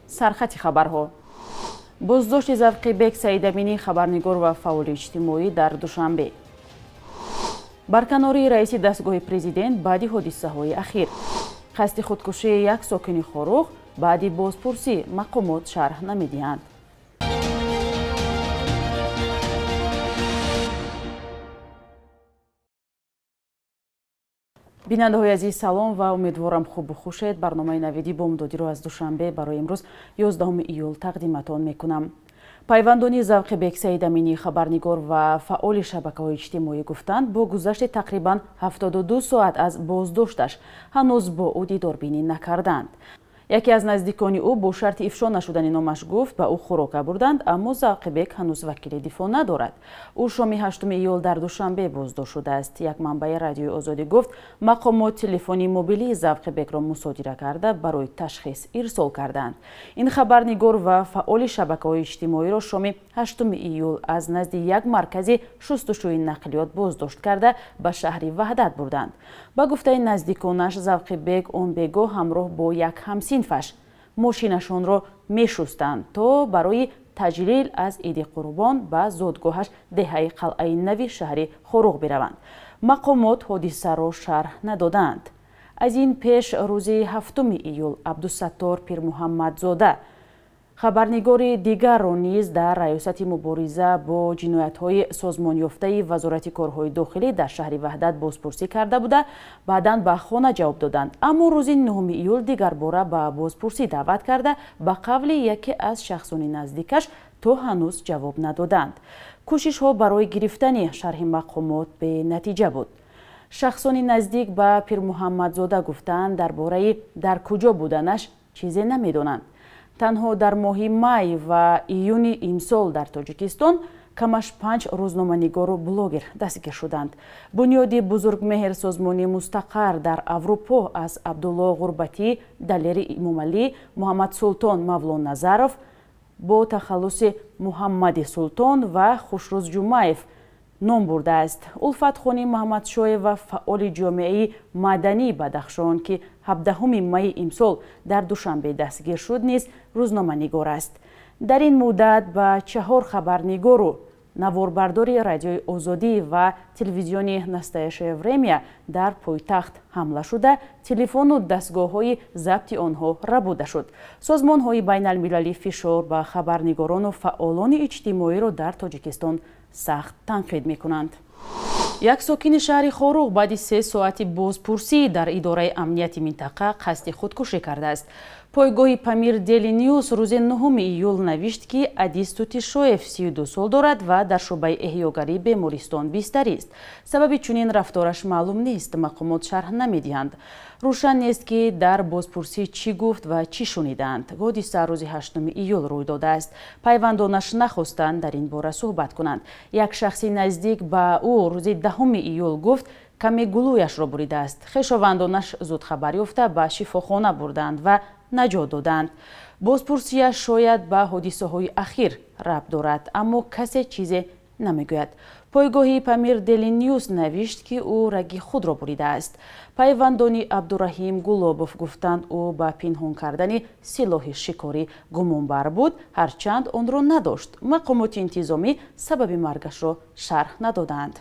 Сархати хабарҳо. Боздошти Завқибек Саидаминӣ, хабарнигор ва фаъоли иҷтимоӣ дар Душанбе. Барканории раиси дастгоҳи президент баъди ҳодисаҳои ахир. Қасди худкушии як сокини Хоруғ баъди бозпурсӣ мақомот шарҳ намедиҳанд. Бинандаҳои азиз, салом ва умедворам хубу хушед. Барномаи навиди бомдодиро аз Душанбе барои имрӯз 11 июл тақдиматон мекунам. Пайвандони Завқибек Саидаминӣ, хабарнигор ва фаъоли шабакаҳои иҷтимоӣ гуфтанд, бо гузашти тақрибан 72 соат аз боздошташ ҳанӯз бо ӯ дидорбинӣ накарданд. Яке аз наздикони ӯ бо шарти ифшо нашудани номаш гуфт, ба ӯ хӯрока бурданд, аммо Завқибек ҳанӯз вакили дифоъ надорад. Ӯ шоми 8 июл дар Душанбе боздошт шудааст. Як манбаи Радиои Озодӣ гуфт, мақомот телефони мобилии Завқибекро мусодира карда барои ташхис ирсол карданд. Ин хабарнигор ва фаъоли шабакаҳои иҷтимоиро шоми 8 июл аз назди як маркази шустушӯи нақлиёт боздошт карда ба шаҳри Ваҳдат бурданд. Ба гуфтаи наздиконаш, Завқибек он бегоҳ ҳамроҳ бо як ҳамсин фаш мошинашонро мешустанд, то барои таҷлил аз Иди Қурбон ба зодгоҳаш деҳаи Қалъаи Нави шаҳри Хоруғ бираванд. Мақомот ҳодисаро шарҳ надоданд. Аз ин пеш рӯзи 7 июл Абдусаттор Пирмуҳаммадзода, хабарнигори дигарро низ дар раёсати мубориза бо ҷиноятҳои созмонёфтаи Вазорати корҳои дохилӣ дар шаҳри Ваҳдат бозпурсӣ карда буда, баъдан ба хона ҷавоб доданд. Аммо рӯзи 9 июл дигарбора ба бозпурсӣ даъват карда, ба қавли яке аз шахсони наздикаш то ҳанӯз ҷавоб надоданд. Кӯшишҳо барои гирифтани шарҳи мақомот бенатиҷа буд. Шахсони наздик ба Пирмуҳаммадзода гуфтанд, дар бораи дар куҷо буданаш чизе намедонанд. Танҳо дар моҳи май ва июни имсол дар Тоҷикистон камаш 5 рӯзноманигору блогер дастгир шуданд. Бунёди Бузургмеҳр, созмони мустақар дар Аврупо, аз Абдулло Ғурбатӣ, Далери Имомалӣ, Муҳаммадсултон Мавлоназаров бо тахаллуси Муҳаммади Султон ва Хушрӯз Ҷумаев ном бурдааст. Улфатхони Муҳаммадшоева, фаъоли ҷомеаи мадании Бадахшон, ки 17 майи имсол дар Душанбе дастгир шуд, низ рӯзноманигор аст. Дар ин муддат ба 4 хабарнигору наворбардори Радиои Озодӣ ва телевизиони Настоящее время дар пойтахт ҳамла шуда, телефону дастгоҳҳои забти онҳо рабуда шуд. Созмонҳои байналмилалӣ фишор ба хабарнигорону фаъолони иҷтимоиро дар Тоҷикистон сахт танқид мекунанд. Як сокини шаҳри Хоруғ баъди 3 соати бозпурсӣ дар идораи амнияти минтақа қасди худкушӣ кардааст. Пойгоҳи Памир Дели Ньюс рӯзи 9 июл навишт, ки Адис Тутишоев 32 сол дорад ва дар шӯъбаи эҳёгарии бемористон бистарист. Сабаби чунин рафтораш маълум нест, мақомот шарҳ намедиҳанд. Рӯшан нест, ки дар бозпурсӣ чӣ гуфт ва чӣ шуниданд. Ҳодиса рӯзи 8 июл рӯй додааст. Пайвандонаш нахостанд дар ин бора суҳбат кунанд. Як шахси наздик ба ӯ рӯзи 10 июл гуфт, каме гулӯяшро буридааст. Хешовандонаш зуд хабар ёфта ба шифохона бурданд ва наҷот доданд. Бозпурсияш шояд ба ҳодисаҳои ахир рабт дорад, аммо касе чизе намегӯяд. Пойгоҳи Памир Дели Ньюс навишт, ки ӯ раги худро буридааст. Пайвандони Абдураҳим Гулобов гуфтанд, ӯ ба пинҳон кардани силоҳи шикорӣ гумонбар буд, ҳарчанд онро надошт. Мақомоти интизомӣ сабаби маргашро шарҳ надоданд.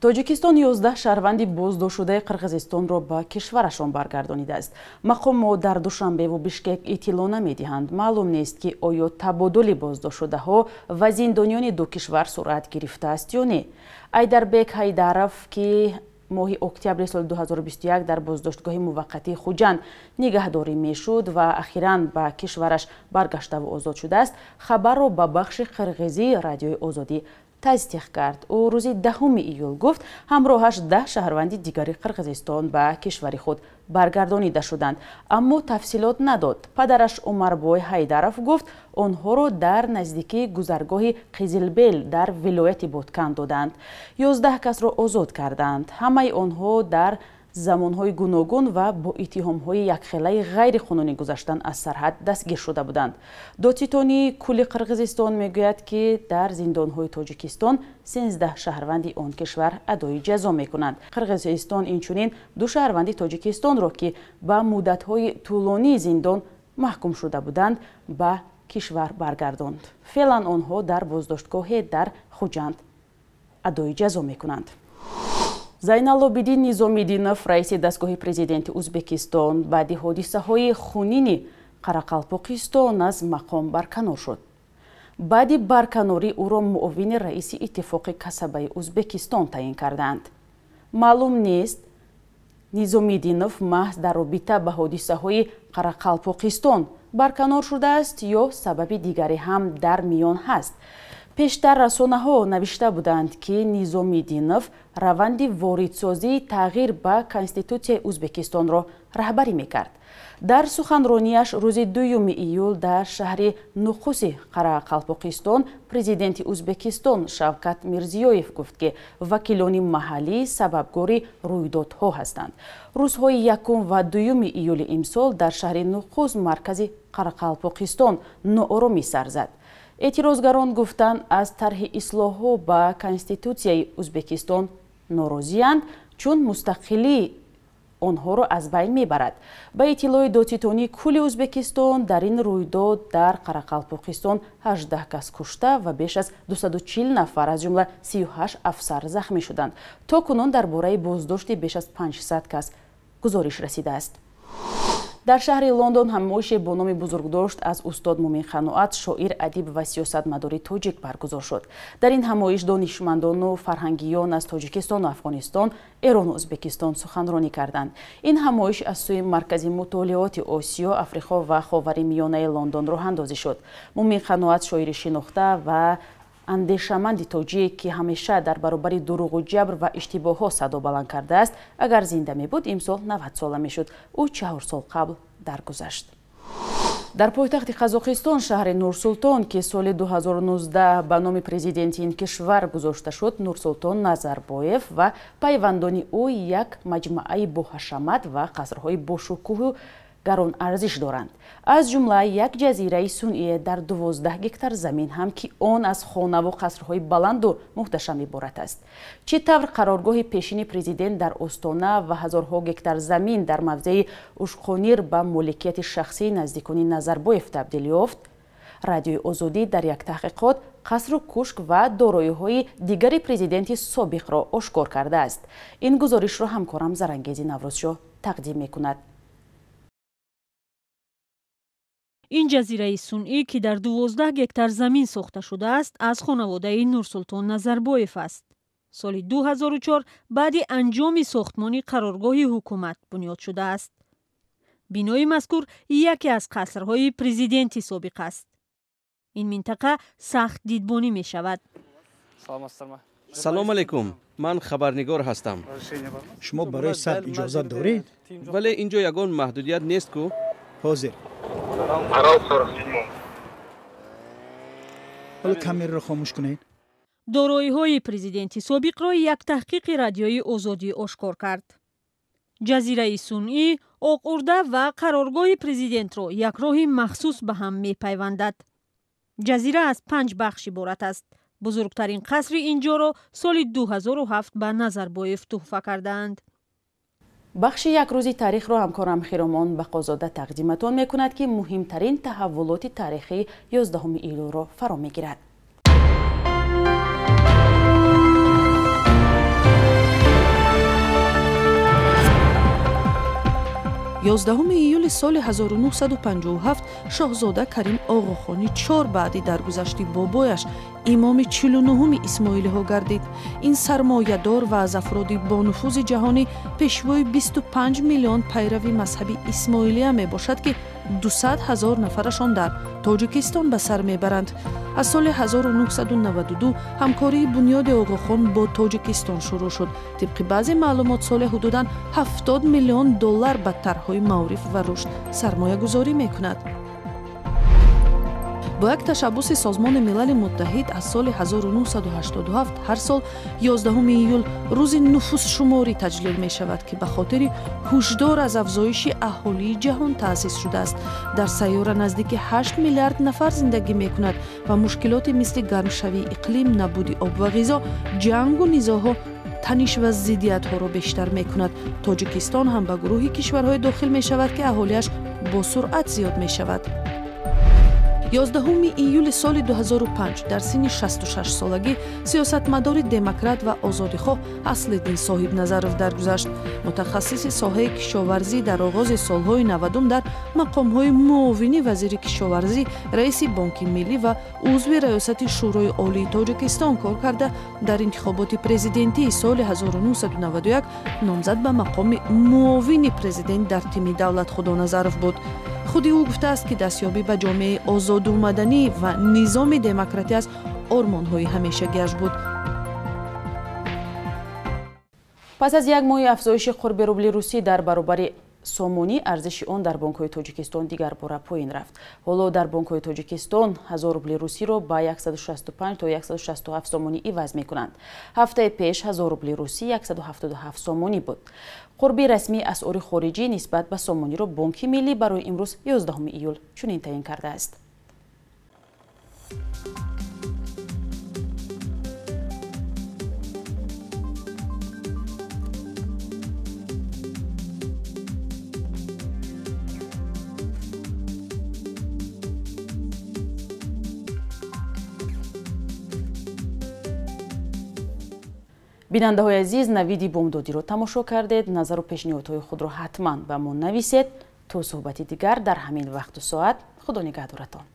Тоҷикистон 11 шаҳрванди боздоштшудаи Қирғизистонро ба кишварашон баргардонидааст. Мақомот дар Душанбеву Бишкек иттилоъ намедиҳанд. Маълум нест, ки оё табодули боздоштшудаҳо ва зиндониёни ду кишвар суръат гирифтааст ё не. Айдарбек Ҳайдаров, ки моҳи октябри соли 2021 дар боздоштгоҳи муваққатии Хуҷанд нигаҳдорӣ мешуд ва ахиран ба кишвараш баргаштаву озод шудааст, хабарро ба бахши қирғизии Радиои Озодӣ тасдиқ кард. Ӯ рӯзи 10 июл гуфт, ҳамроҳаш 10 шаҳрванди дигари Қирғизистон ба кишвари худ баргардонида шуданд, аммо тафсилот надод. Падараш Умарбой Ҳайдаров гуфт, онҳоро дар наздикии гузаргоҳи Қизилбел дар вилояти Боткан доданд. 11 касро озод карданд. Ҳамаи онҳо дар замонҳои гуногун ва бо иттиҳомҳои якхелаи ғайриқонунӣ гузаштан аз сарҳад дастгир шуда буданд. Додситонии кулли Қирғизистон мегӯяд, ки дар зиндонҳои Тоҷикистон 13 шаҳрванди он кишвар адои ҷазо мекунанд. Қирғизистон инчунин 2 шаҳрванди Тоҷикистонро, ки ба муддатҳои тӯлонии зиндон маҳкум шуда буданд, ба кишвар баргардонд. Феълан онҳо дар боздоштгоҳе дар Хуҷанд адои ҷазо мекунанд. Зайналобиддин Низомиддинов, раиси дастгоҳи президенти Ӯзбекистон, баъди ҳодисаҳои хунини Қарақалпоқистон аз мақом барканор шуд. Баъди барканорӣ ӯро муовини раиси иттифоқи касабаи Ӯзбекистон таъин кардаанд. Маълум нест, Низомиддинов маҳз дар робита ба ҳодисаҳои Қарақалпоқистон барканор шудааст ё сабаби дигаре ҳам дар миён ҳаст. Пештар расонаҳо навишта буданд, ки Низомиддинов раванди воридсозии тағйир ба Конститутсияи Ӯзбекистонро раҳбарӣ мекард. Дар суханронияш рӯзи 2 июл дар шаҳри Нуқуси Қарақалпоқистон президенти Ӯзбекистон Шавкат Мирзиёев гуфт, ки вакилони маҳаллӣ сабабгори рӯйдодҳо ҳастанд. Рӯзҳои 1 ва 2 июли имсол дар шаҳри Нуқус, маркази Қарақалпоқистон, нооромӣ сар зад. Эътирозгарон гуфтанд, аз тарҳи ислоҳҳо ба Конститутсияи Ӯзбекистон норозиянд, чун мустақилии онҳоро аз байн мебарад. Ба иттилои додситонии кулли Ӯзбекистон, дар ин рӯйдод дар Қарақалпоқистон 18 кас кушта ва беш аз 240 нафар, аз ҷумла 38 афсар захмӣ шуданд. То кунун дар бораи боздошти беш аз 500 кас гузориш расидааст. Дар шаҳри Лондон ҳамоише бо номи бузургдошт аз устод Мумин Қаноат, шоир, адиб ва сиёсатмадори тоҷик баргузор шуд. Дар ин ҳамоиш донишмандону фарҳангиён аз Тоҷикистону Афғонистон, Эрону Ӯзбекистон суханронӣ карданд. Ин ҳамоиш аз сӯи Маркази мутолиоти Осиё, Африқо ва Ховари Миёнаи Лондон роҳандозӣ шуд. Мумин Қаноат шоири шинохта ва андешаманди тоҷик, ки ҳамеша дар баробари дурӯғу ҷабр ва иштибоҳҳо садо баланд кардааст, агар зинда мебуд, имсол 90 сола мешуд. Ӯ 4 сол қабл даргузашт. Дар пойтахти Қазоқистон, шаҳри Нурсултон, ки соли 2019 ба номи президенти ин кишвар гузошта шуд, Нурсултон Назарбоев ва пайвандони ӯ як маҷмӯаи боҳашамат ва қасрҳои бошукӯҳу гарон арзиш доранд. Аз ҷумла як ҷазираи сунъие дар 12 гектар замин ҳам, ки он аз хонаву қасрҳои баланду муҳташам иборат аст. Чӣ тавр қароргоҳи пешини президент дар Остона ва ҳазорҳо гектар замин дар мавзеи Ушқонир ба моликияти шахсии наздикони Назарбоев табдил ёфт? Радиои Озодӣ дар як таҳқиқот қасру кушк ва дороиҳои дигари президенти собиқро ошкор кардааст. Ин гузоришро ҳамкорам Зарангези Наврӯзшоҳ тақдим мекунад. Ин ҷазираи сунъӣ, ки дар 12 гектар замин сохта шудааст, аз хонаводаи Нурсултон Назарбоев аст. Соли 2004 баъди анҷоми сохтмони қароргоҳи ҳукумат бунёд шудааст. Бинои мазкур яке аз қасрҳои президенти собиқ аст. Ин минтақа сахт дидбонӣ мешавад. Салом алейкум, ман хабарнигор ҳастам. Шумо барои сабт иҷозат доред? Вале ин ҷо ягон маҳдудият нест ку? Ҳозир. Ҳоло камераро хомӯш кунед. Дороиҳои президенти собиқро як таҳқиқи Радиои Озодӣ ошкор кард. Ҷазираи сунъӣ, Оқурда ва қароргоҳи президентро як роҳи махсус ба ҳам мепайвандад. Ҷазира аз 5 бахш иборат аст. Бузургтарин қасри ин ҷоро соли 2007 ба Назарбоев туҳфа кардаанд. Бахши як рӯзи таърихро ҳамкорам Хиромон Бақозода тақдиматон мекунад, ки муҳимтарин таҳаввулоти таърихии 11 июлро фаро мегирад. 11 июли соли 1957 шоҳзода Карим Оғохони чор баъди даргузашти бобояш имоми 49-уми исмоилиҳо гардид. Ин сармоядор ва аз афроди бонуфузи ҷаҳонӣ пешвои 25 миллион пайрави мазҳаби исмоилия мебошад, ки 200 ҳазор нафарашон дар Тоҷикистон ба сар мебаранд. Аз соли 1992 ҳамкории бунёди Оғохон бо Тоҷикистон шурӯъ шуд. Тибқи баъзе маълумот, соли ҳудудан 70 миллион доллар ба тарҳҳои маориф ва рушд сармоягузорӣ мекунад. Бо як ташаббуси Созмони Милали Муттаҳид аз соли 1987 ҳар сол 11 июл рӯзи нуфузшуморӣ таҷлил мешавад, ки ба хотири ҳушдор аз афзоиши аҳолии ҷаҳон таъсис шудааст. Дар сайёра наздики 8 миллиард нафар зиндагӣ мекунад ва мушкилоти мисли гармшавии иқлим, набуди об ва ғизо, ҷангу низоъҳо таниш ва зиддиятҳоро бештар мекунад. Тоҷикистон ҳам ба гурӯҳи кишварҳое дохил мешавад, ки аҳолиаш бо суръат зиёд мешавад. 11 июли соли 2005 дар синни 66 солагӣ сиёсатмадори демократ ва озодихоҳ Аслиддин Соҳибназаров даргузашт. Мутахассиси соҳаи кишоварзӣ дар оғози солҳои 90 дар мақомҳои муовини вазири кишоварзӣ, раиси Бонки миллӣ ва узви раёсати Шӯрои Олии Тоҷикистон кор карда, дар интихоботи президентии соли 1991 номзад ба мақоми муовини президент дар тими Давлат Худоназаров буд. Худи ӯ гуфтааст, ки дастёбӣ ба ҷомеаи озоду маданӣ ва низоми демократӣ аз ормонҳои ҳамешагиаш буд. Пас аз як моҳи афзоиши қурби рубли русӣ дар баробари сомонӣ, арзиши он дар бонкҳои Тоҷикистон дигарбора поин рафт. Ҳоло дар бонкҳои Тоҷикистон 1000 рубли русиро ба 165 то 167 сомонӣ иваз мекунанд. Ҳафтаи пеш 1000 рубли русӣ 177 сомонӣ буд. Қурби расмии асъори хориҷӣ нисбат ба сомониро Бонки миллӣ барои имрӯз 11 июл чунин таъин кардааст. Бинандаҳои азиз, навиди бомдодиро тамошо кардед. Назару пешниҳодҳои худро ҳатман ба мо нависед. То суҳбати дигар дар ҳамин вақту соат, Худо нигаҳдоратон.